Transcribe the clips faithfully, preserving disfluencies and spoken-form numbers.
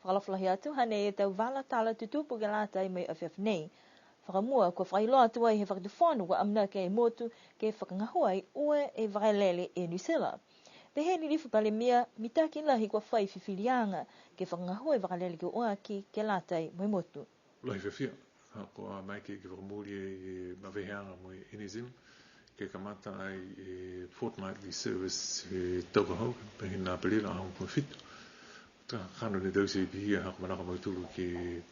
Fakaalofa lahi atu, hanei e tau vala tala tutupu ke lata mo e afiafi nei. Fakamua, kua fakailoa atu ai he Fakatufono kua amanaki e motu ke fakagahua e ua e vakalele e Niu Silani. Pehē e Lilifu Palemia, mitaki lahi kua fai fifiliaga ke fakagahua e vakalele ke ua aki ke lata mo e motu. Lahi fiafia, ha kua maeke ke fakamooli e maveheaga mo e N S M, ke kamata ai e fortnightly service he tau ka hau, pehē nā Aperila aho hogofulu ma fitu. Ka, ka ne taute pihia ha ko e manako a mautolu ke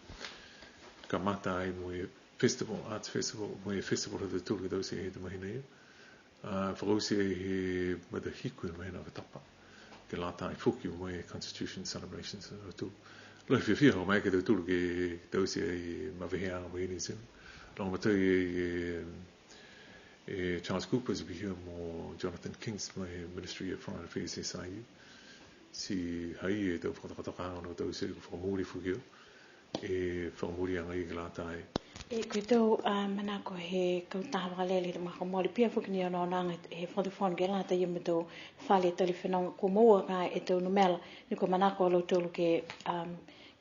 kamata ai mo e festival, arts festival, mo e festival ha tautolu ke taute he tau mahina ia. A, fakaoti ai he matahiku he mahina Oketopa. Ke lata ai foki mo e Constitution Celebrations ha tautolu. Lahi fiafia ha kua maeke a tautolu ke taute ai e maveheaga mo e N S M. Lagomatai e, e, e Charles Cooper ti pihia mo Jonathan Kings mai he Ministry of Foreign Affairs S I U. Ti ha ia e tau fakatokatokaaga ne taute, kua fakamooli foki au e fakamooliaga ia ke lata ai. E, ko e tau, a, manako he kautaha vakalele he tau magaaho ka mole, pihia foki ni e onoonoaga he Fakatufono ke lata ia mo e tau fale tali fenoga, kua moua ka e tau numela, ne kua manako a lautolu ke, um,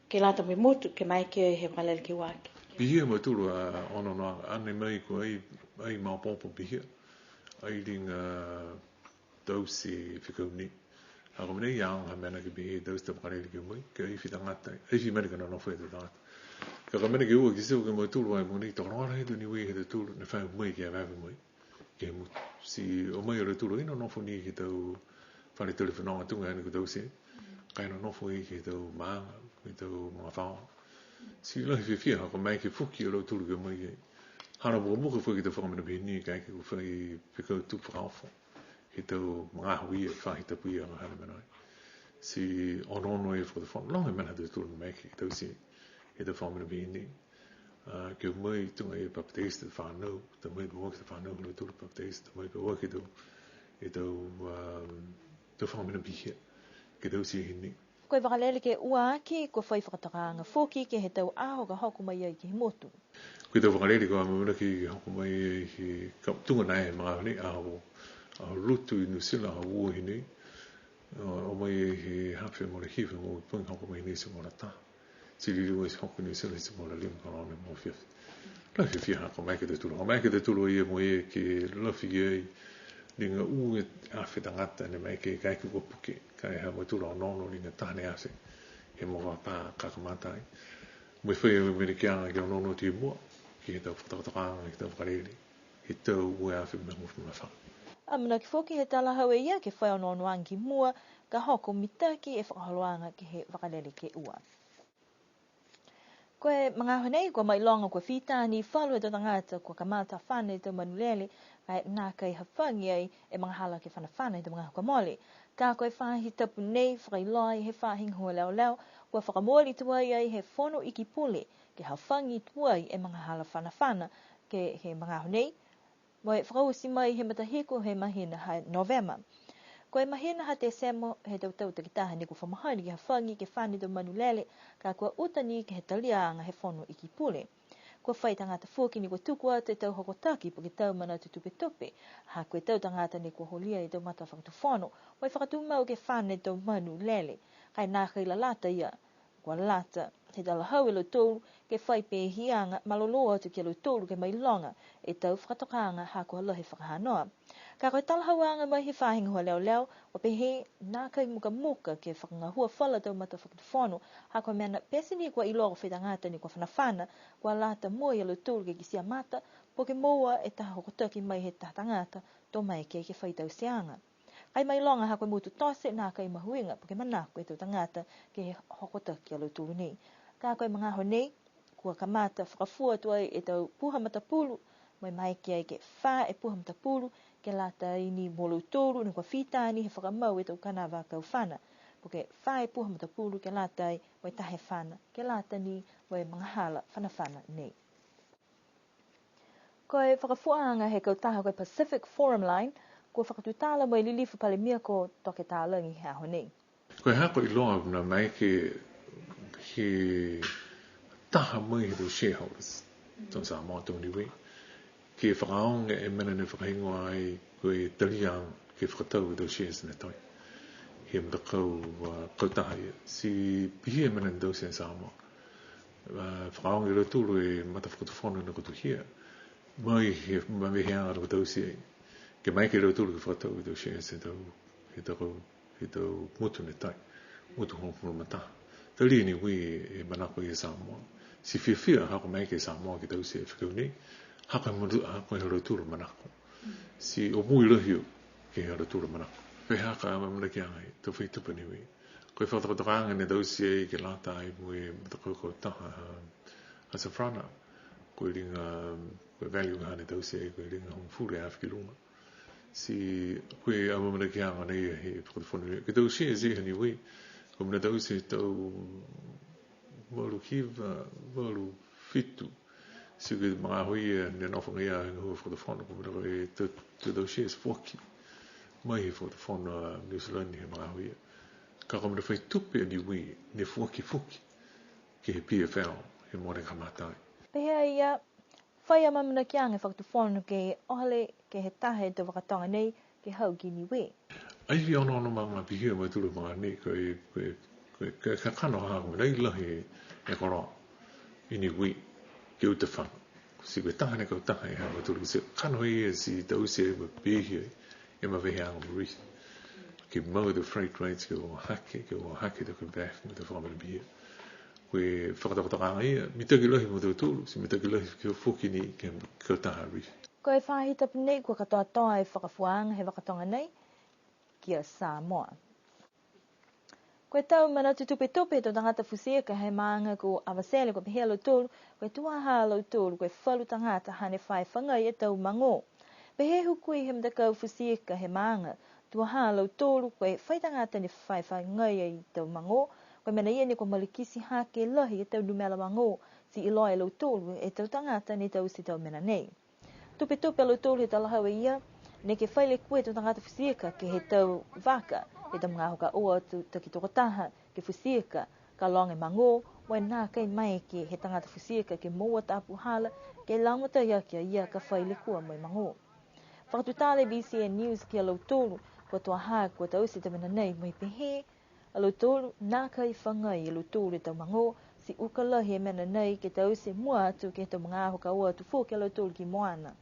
ke lata mo e motu, ke maeke he vakalele ke ua aki. Pihia mo e tolu a onoonoaga, ane mai ko e ai, ai maopoopo pihia, ai liga taute fekau nei. Ha ko e mena ia ha mena ke pehē taute e vakalele ke o mai, ke ai fai tagata, ai fai mena ke nonofo e tau tagata. Ka ko e mena ke ua ki siu ke mautolu ai mogonei, tokologa he tau Niue ha tautolu, ne fa o mai ke afiafi mai ke he motu. Ti o mai a lautolu ai nonofo ni ke he tau fale tali fenoga tuga ni kua taute, ka e nonofo ai ke he tau maaga, ke he tau magafaoa. Ti lahi fiafia ha kua maeke foki a lautolu ke o mai ke. Hala mukamuka foki ke he tau faga mena pihia ni kaeke kua fai fekau tupu fakaofo he tau magaaho ia, faahi tapu ia, ha ne mena ai. Ti onoono e Fakatufono, loga e mena ha tautolu ne maeke ke taute he tau faga mena pihia ni. A, ke o mai tuga e papitaisi e tau fanau, ta mai pauaki e tau fanau ha lautolu papitaisi, ta mai pauaki e tau, e tau, um, tau faga mena pihia ke taute he nei. Ko e vakalele ke ua aki, kua fai fakatokaaga foki ke he tau aho ka hoko mai ai ke he motu. Ko e tau vakalele kua amanaki ke hoko mai ai he ka tuga nai he magaaho nei, Aho, Aho Lotu i Niu Silani, Aho Ua hinei. O, o mai ai he hafe mo e hiva mo e pogi, hoko mai nei ti mola taha. Ti liliu ai ti hoko Niu Silani ti mola lima ka lona mo e fiafia. Lahi fiafia ha kua maeke a tautolu. Kua maeke a tautolu ia mo e ke lafi ai liga ua e afe tagata ne maeke, kaeke kua puke, ka e ha mautolu onoono liga taha ne afe. He mo e vaka ka kamata ai. Mo e fai e mena ke aga ke onoono atu i mua, ke he tau fakatokatokaaga, ke he tau vakalele, he tau ua e afe mo e hogofulu ma fā. Amanaki foki he talahau e ia ke fai onoonoaga ki mua, ka hoko mitaki e fakaholoaga ke he vakalele ke ua. Ko e magaaho nei, kua mailoga kua fita ni falu he tau tagata kua kamata fana e tau manu lele, ka e nākai hafagi ai e magahala ke fanafana he tau magaaho kua mole. Ka ko e faahi tapu nei, fakailoa ai he faahi gahua leoleo, kua fakamooli tuai ai he Fono Iki Pule, ke hafagi tuai e magahala fanafana ke he magaaho nei, mo e fakaoti mai he matahiku he mahina ha Novema. Ko e mahina ha Tesemo he tau tau takitaha ne kua fa mahani ke hafagi ke fana e tau manu lele, ka kua uta ni ke he taliaga he Fono Iki Pule. Kua fai tagata foki ne kua tuku atu e tau hokotaki po ke tau manatu tupetupe, ha ko e tau tagata ne kua holia e tau matafakatufono, mo e fakatumau ke fana e tau manu lele, ka e nākai lalata ia. Kua lata he talahau e lautolu ke fai pehiaga malolō atu ki a lautolu ke mailoga e tau fakatokaaga ha kua lahi e fakahanoa. Ka ko e talahauaga mai he faahi gahua leoleo, kua pehē nākai mukamuka ke fakagahua falu a tau matafakatufono, ha ko e mena pete ni kua iloa ko e fai tagata ne kua fanafana, kua lata mua ia lautolu ke kitia mata, po ke moua e taha hokotaki mai he taha tagata, to maeke ke fai tauteaga. Ka e mailoga ha ko e motu tote, nākai mahuiga, po ke manako e tau tagata ke he hokotaki a lautolu nei. Ka ko e magaaho nei, kua kamata fakafua atu ai e tau puha matapulu, mo e maeke ai ke fā e puha matapulu, ke lata ai ni mo lautolu, ne kua fita ni he fakamau e tau kanavaakau fana. Po ke fā e puha matapulu, ke lata ai mo e taha e fana, ke lata ni mo e magahala fanafana nei. Ko e fakafuaaga he kautaha ko e Pacific Forum Line, kua fakatutala mo e Lilifu Palemia ko Toke Talagi he aho nei. Ko e ha kua iloa na maeke he taha mai he tau shareholders, tau Samoa, tau Niue, ke fakaaoga e mena ne fakahigoa ai ko e taliaga ke fakatau e tau shares ne toe. He matakau, a, kautaha ia. Ti pihia e mena ne taute e Samoa. A, fakaaoga e lautolu e matafakatufono ne kua tohia. Mai he maveheaga ne kua taute ai. Ke maeke e lautolu ke fakatau e tau shares he tau, he tau, he tau motu ne tai. Motu hogofulu ma taha. Talia e Niue e manako ia Samoa. Ti fiafia ha kua maeke e Samoa ke taute e fekau nei. Ha ko e motu, ha ko e ha lautolu manako. Ti o mui lahi au ke he ha lautolu manako. Pehē a ka amanakiaga ai, tau fai tupe Niue. Ko e fakatokatokaaga ne taute ai ke lata ai mo e matakau kautaha ha, ha Safrana. Ko e liga, ko e value ha ne taute ai, ko e liga hogofulu e afe ki luga. Ti ko e amanakiaga nei he fakatufono Niue. Ke taute e shares ha Niue, ko e mena taute tau valu hiva, valu fitu. Ti ko e magaaho ia ne nofo agaia he gahua fakatufono, ko e mena ko e tau, tau, tau shares foki. Mai he fakatufono a New Zealand he magaaho ia. Ka ko e mena fai tupe a Niue, ne foaki foki ke he P F L, he mogo ne kamata ai. Pehē a ia, fai amaamanakiaga e fakatufono ke ole ke he taha he tau vakatoga nei ke hau ki Niue. Ai onoono maaga pihia a mautolu he maaga nei, ko e, ko e, ko e, ko e kakano ha ko e mena lahi e koloa i Niue ke uta fano. Ti ko e taha ne kautaha e ha mautolu, ti kakano ia ti taute mo e pihia e maveheaga mo e reef. Ke mau e tau freight rates, ke o hake, ke o hake e tau Quebec, mo e tau fakamana pihia. Ko e fakatokatokaaga ia, mitaki lahi mo tautolu, ti mitaki lahi ke foki ni ke he kautaha reef. Ko e faahi tapu nei kua katoatoa e fakafuaaga he vakatoga nei ki a Samoa. Ko e tau manatu tupetupe he tau tagata futi ika he maaga ko Avatele, kua pehē a lautolu, ko e tuaha a lautolu, ko e falu tagata hane fai fagai e tau magō. Pehē e hukui he matakau futi ika he maaga, tuaha a lautolu, ko e fai tagata ne fai fagai e tau magō, ko e mena ia ne kua malikiti hake lahi e tau numela magō, ti iloa e lautolu e tau tagata ne taute e tau mena nei. Tupetupe a lautolu he talahau e ia, neke fai lekua e tau tagata futi ika ke he tau vaka, he tau magaaho ka o atu takitokotaha ke futi ika, ka loga e magō, mo e nākai maeke he tagata futi ika ke moua tau puhala, ke lagomatai aki a ia ka fai lekua mo e magō. Fakatutala e B C N News ki a lautolu, kua tuaha kua taute e tau mena nei mo e pehē a lautolu, nākai fagai e lautolu e tau magō, ti uka lahi e mena nei ke taute mua atu ke he tau magaaho ka o atu foki a lautolu ki moana.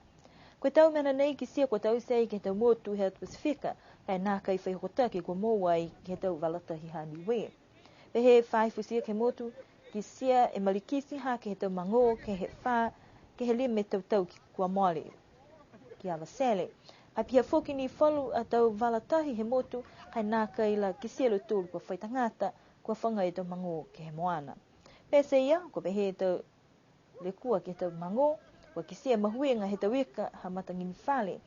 Ko e tau mena nei kitia kua taute ai ke he tau motu he atu Pasifika, ka e nākai fai hokotaki kua moua ai ke he tau vala tahi ha Niue. Pehē e faahi futi ika he motu, kitia e malikiti hake he tau magō ke he fā, ke he lima e tau tau ki kua mole ki Avatele. Ka e pihia foki ni falu a tau vala tahi he motu, ka e nākai la kitia e lautolu kua fai tagata, kua fagai e tau magō ke he moana. Pete ia, kua pehē e tau lekua ke he tau magō, kua kitia e mahuiga he tau ika ha Mataginifale.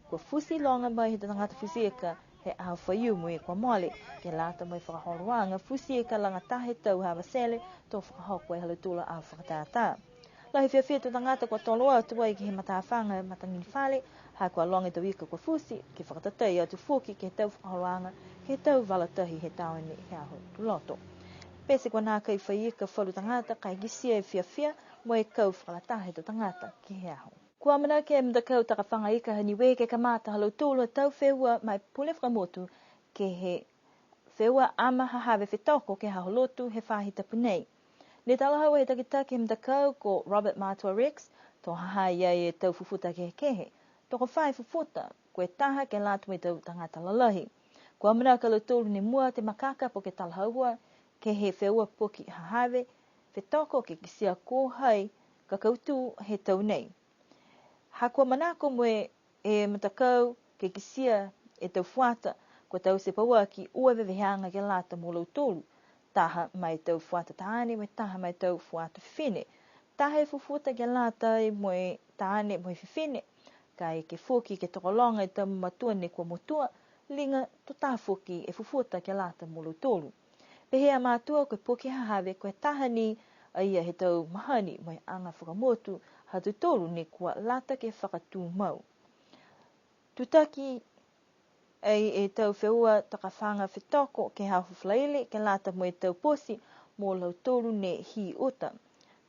Kua futi loga mai he tau tagata futi ika he aho Faiumu kua mole, ke lata mo e fakaholoaga futi ika lagataha he tau ha Avatele, to fakahoko e ha lautolu a aho fakatātā. Lahi e fiafia he tau tagata kua tolo atu ai ke he matafaga Mataginifale, ha kua loga e tau ika kua futi, ke fakatatai atu foki ke he tau fakaholoaga, ke he tau vala tahi he taone he aho Tuloto. Pete kua nākai fai ika falu tagata, ka e kitia e fiafia mo e kau fakalataha he tau tagata ke he aho. Kua amanaki e matakau takafaga ika ha Niue ke kamata ha lautolu a tau feua ma e pule fakamotu ke he feua ama hahave fetoko ke he aho Lotu he faahi tapu nei. Ne talahau e takitaki he matakau ko Robert Matua Rex, to ha ha i ai e tau fufuta kehekehe, tokofā e fufuta, ko e taha ke lata mo e tau tagata lalahi. Kua amanaki a lautolu ne mua atu e makaka po ke talahaua ke he feua poki hahave fetoko ke kitia ko hai ka kautū he tau nei. Ha kua manako mo e e matakau ke kitia e tau fuata, kua taute pauaki ua veveheaga ke lata mo lautolu, taha ma e tau fuata taane, mo e taha ma e tau fuata fifine. Taha e fufuta ke lata mo e taane mo e fifine, ka e ke foki ke tokologa e tau mamatua ne kua motua, liga to taha foki e fufuta ke lata mo lautolu. Pehē a matua ko e poki hahave ko e taha ni a ia he tau mahani mo e aga fakamotu ha tautolu ne kua lata ke fakatumau. Tutaki ai e tau feua takafaga fetoko ke he aho Falaile ke lata mo e tau poti mo lautolu ne hī uta.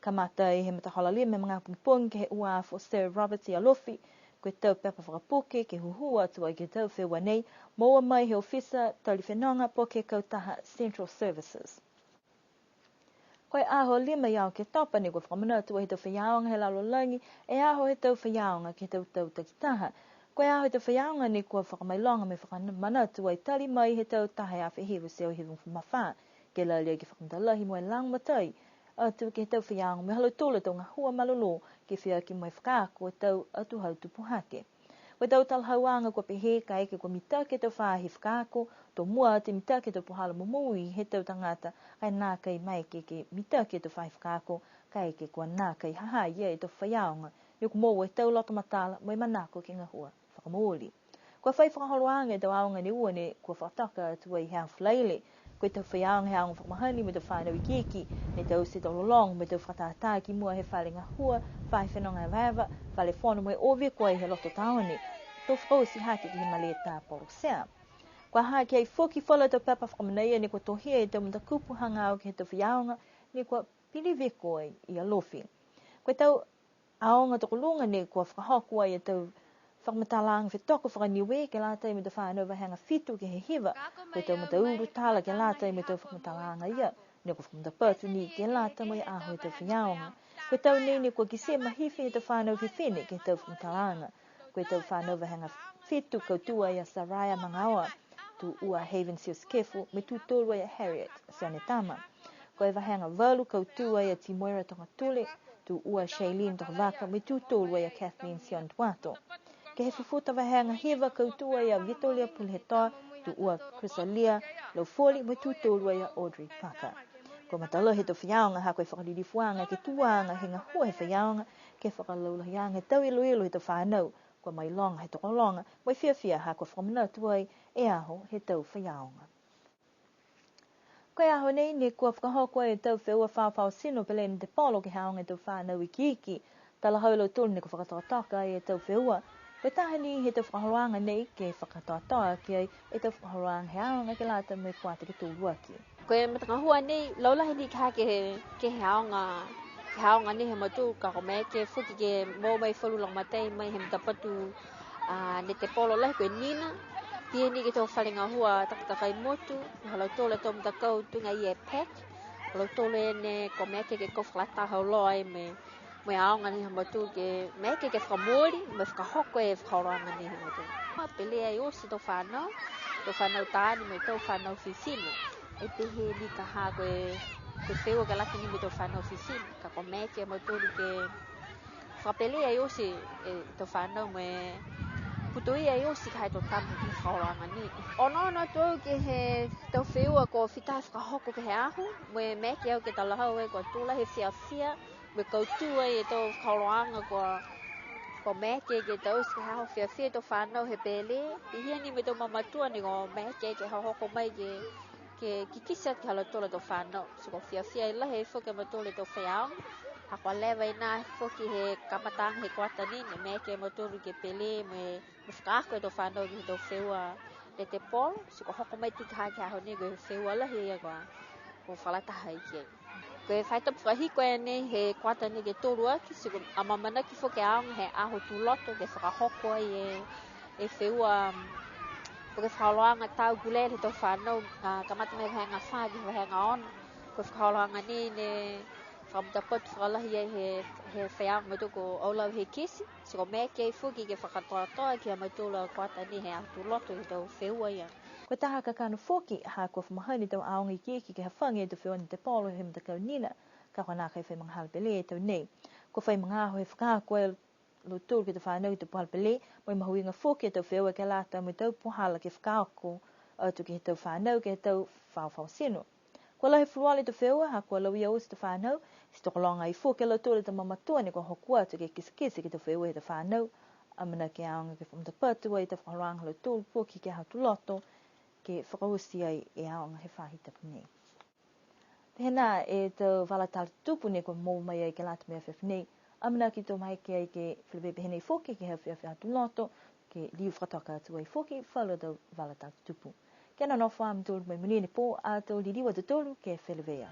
Kamata ai he matahola lima he magaaho pogipogi ke he uafo Sir Robert Alofi, Ko e tau pepa fakapuke ke hūhū atu ai ke he tau feua nei, moua mai he ofisa tali fenoga po ke kautaha Central Services. Ko e aho lima ia Oketopa ne kua fakamanatu ai he tau faiaoga he lalolagi e aho he tau faiaoga ke he tau tau takitaha. Ko e aho he tau faiaoga ne kua fakamailoga mo e fakamanatu ai tali mai he tau taha e afe hiva e teau hivagofulu ma fā, ke lali ai ke fakamatalahi mo e lagomatai atu ke he tau faiaoga mo e ha lautolu a tau gahua malolō ke fai aki mo e fakaako e tau atuhau tupu hake. Ko e tau talahauaga kua pehē kaeke kua mitaki e tau faahi fakaako, to mua atu e mitaki e tau puhala momoui he tau tagata, ka e nākai maeke ke mitaki e tau faahi fakaako, kaeke kua nākai ha ha i ai e tau faiaoga, ne kua moua e tau loto matala mo e manako ke gahua fakamooli. Kua fai fakaholoaga e tau aoga ne ua ne kua fakatoka atu ai he aho Falaile. Ko e tau faiaoga he aoga fakamahani mo e tau fanau ikiiki, ne taute e tau lologo mo e tau fakatātā ki mua he fale gahua, faahi fenoga evaeva, fale fono mo e o viko ai he loto taone. To fakaoti hake ke he malē tā polo sea. Kua hake ai foki falu a tau pepa fakamanaia ne kua tohia e tau matakupu hagaao ke he tau faiaoga, ne kua pili viko ai i Alofi. Ko e tau aoga tokoluga ne kua fakahoko ai e tau fakamatalaaga fetoko faka-Niue ke lata mo e tau fanau vahega fitu ke he hiva. Ko e tau mataulu tala ke lata mo e tau fakamatalaaga ia, ne kua fakamatapatu ni ke lata mo e aho he tau faiaoga. Ko e tau nei ne kua kitia e mahifi he tau fanau fifine ke he tau fakamatalaaga. Ko e tau fanau vahega fitu kautū ai a Saraia Magaoa, tū ua Haven Siosikefu, mo e tū tolu ai a Harriet Sionetama. Ko e vahega valu kautū ai a Timoera Togatule, tū ua Shailene Tohovaka, mo e tū tolu ai a Kathleen Siontuato. Ke he fufuta vahega hiva kautū ai a Vitolia Pulehetoa, tū ua Chrysalia Laufoli, mo e tū tolu ai a Audrey Parker. Kua matalahi e tau faiaoga ha ko e fakalilifuaga ke tuaga he gahua he faiaoga, ke fakalaulahiaga e tau iloilo he tau fanau, kua mailoga he tokologa, mo e fiafia ha kua fakamanatu ai e aho he tau faiaoga. Ko e aho nei ne kua fakahoko ai e tau feua fafao tino pele netepolo ke he aoga he tau fanau ikiiki. Talahau e lautolu ne kua fakatokatoka ai e tau feua. Ko e taha ni he tau fakaholoaga nei ke fakakatoatoa ki ai e tau fakaholoaga he aoga ke lata mo e kuata ke tolu aki. Ko e matagahua nei, laulahi ni ka ke he, ke he aoga, ke he aoga nei ha mautolu ka ko e maeke foki ke moua mai falu lagomatai mai he matapatu, a, netepolo lahi ko e NINA. Pihia ni ke he tau fale gahua takatakai motu, ha lautolu a tau matakau tuga i e PAC, ha lautolu e ne ko e maeke ke kau fakalataha auloa ai mo e mo e aoga nei ha mautolu ke maeke ke fakamooli, mo e fakahoko e fakaholoaga nei ha mautolu. Pele ai oti e tau fanau, tau fanau taane mo e tau fanau fifine. E pehē ni ka ha ko e, ko e feua ke lata ni mo e tau fanau fifine, ka ko e maeke a mautolu ke fakapele ai oti e tau fanau mo e putoia ai oti ka ha e tau tama ke he fakaholoaga nei. Onoono atu au ke he tau feua kua fita fakahoko ke he aho, mo e maeke au ke talahau ai kua tū lahi e fiafia, mo e kautū ai e tau fakaholoaga kua, kua maeke ke taute ke he aho fiafia e tau fanau he pele, pihia ni mo e tau mamatua ni kua maeke ke hohoko mai ke, ke kikite atu ke he ha lautolu a tau fanau. Ti kua fiafia lahi foki a mautolu e tau faiaoga, ha kua leva ai nā foki he kamataaga he kuata ni, ne maeke a mautolu ke pele mo e, mo e fakaako e tau fanau ke he tau feua netepolo, ti kua hoko mai tiki hake he aho nei ko e feua lahi ia kua, kua fakalataha ai ki ai. Ko e faahi tapu fakahiku a nei he kuata nei ke tolu aki, ti kua amaamanaki foki e aoga he aho Tuloto ke fakahoko ai e, e feua, um, po ke fakaholoaga tau kulele he tau fanau, a, kamata mai he vahega fā ke he vahega ono. Ko e fakaholoaga nei ne fakamatapatu fakalahi ai he, he faiaoga mautolu ko Aulau Hekesi, ti kua maeke ai foki ke fakakatoatoa ki a mautolu a kuata nei he aho Tuloto he tau feua ia. Ko e taha kakano foki, ha kua fa mahani e tau aoga ikiiki ke hafagi e tau feua netepolo he matakau NINA, ka kua nākai fai magahala pele e tau nei. Kua fai magaaho he fakaako e lautolu ke he tau fanau ke he tau puhala pele, mo e mahuiga foki e tau feua ke lata mo e tau puhala ke fakaako atu ke he tau fanau ke he tau faofao tino. Kua lahi fuluola e tau feua, ha kua lauia oti e tau fanau, ti tokologa ai foki a lautolu e tau mamatua ne kua hoko atu ke kitekite ke he tau feua he tau fanau. Amanaki e aoga ke fakamatapatu ai e tau fakaholoaga ha lautolu foki ke he aho Tuloto, ke fakaoti ai e aoga he faahi tapu nei. Pihia e tau vala tala tutupu ne kua moua mai ai ke lata mo e afiafi nei. Amanaki to maeke ai ke feleveia pehē nei foki ke he afiafi Aho Tuloto, ke liu fakatoka atu ai foki falu a tau vala tala tutupu. Kia nonofo ā a mutolu mo e monuina e pō, ato liliu a tautolu ke feleveia.